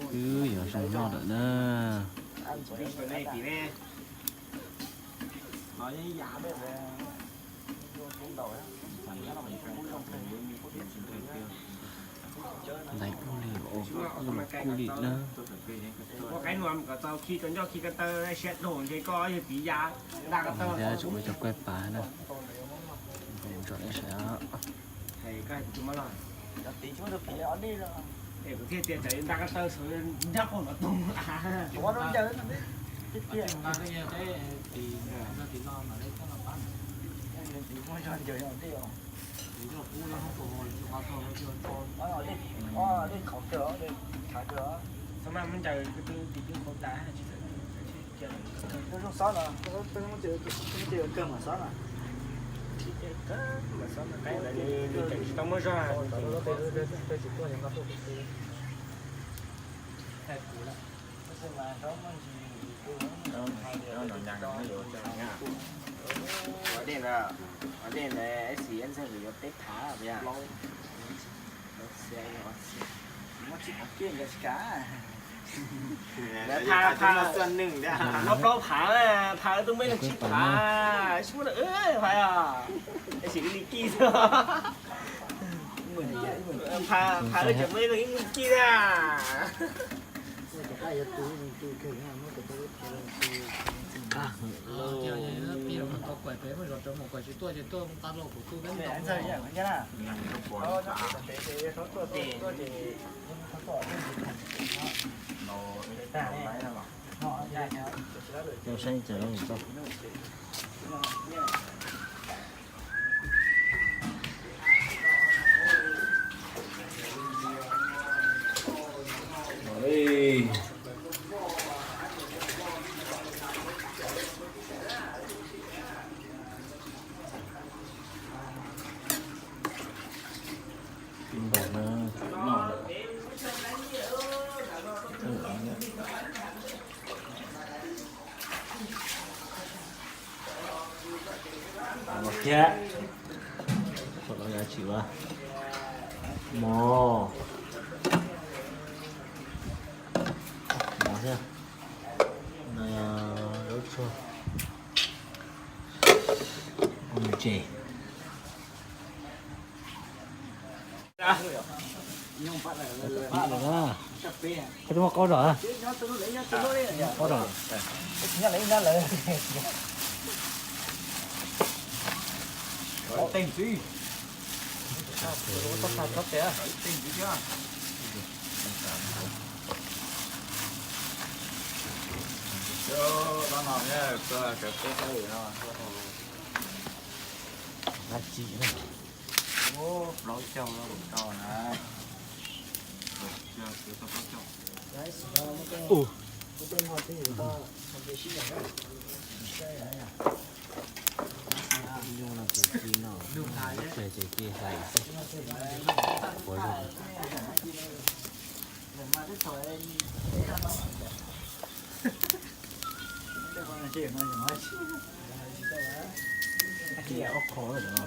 Twb yuav zoo noj lawm na. Ntaiv kuj li, kuj li na. Thiab tsum ua cov kuaij pav na. Tsom nej saib. Tsis tau muaj zog. Ua dej ntawd, ua dej ntawd, ib ntxawg yuav peb phav. Phav, phav, muab plaub phav, phav twb muaj ib leeg tsib phav, tsis muaj phav os. Tab sis wb li kij xwb. Phav, phav wb tseem muaj ib leeg ib leeg kij na. Thiab, sau los yog tsis ua mov, mov thiab, no yog zaub tsuag, ntses. Koj twb muaj qaub zom, qaub zom. Dab tsi na? Plaub caug no, plaub caug. Nyuj no ces ci no, ces ces ci hlais xwb. Puas zoo? Ci ob qho no.